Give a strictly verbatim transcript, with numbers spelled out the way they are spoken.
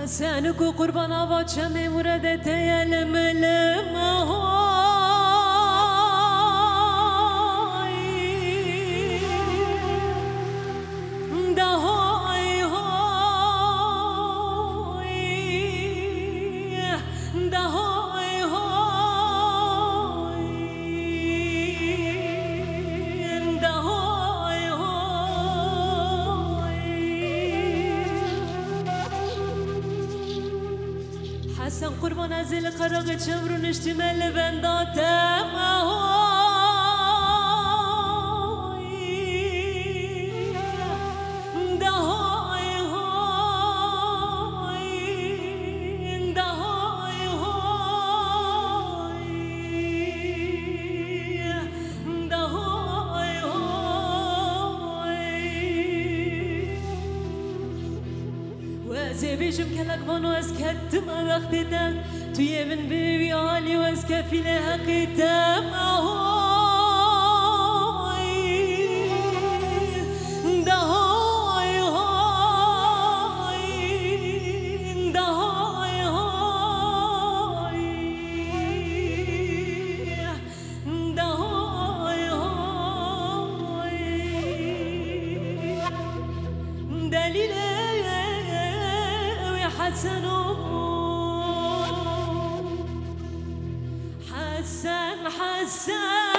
Sen ku qurban ava çemê murede te ye leme leme hoy. Da hoy hoy. Da hoy hoy. Da hoy hoy. Hesen qurban ez ê li qereqê çev rûniştîme li benda te me hoy. Da hoy hoy, da hoy hoy, da hoy hoy. Wê ez ê bêjim kelek vano ez ketime wextê te. Tu yê min bê wî halî û ez kefîlê heqê te me hoy. Da hoy hoy, da hoy hoy. Da hoy hoy. Delîlê wê Hesen o. Hesen, Hesen.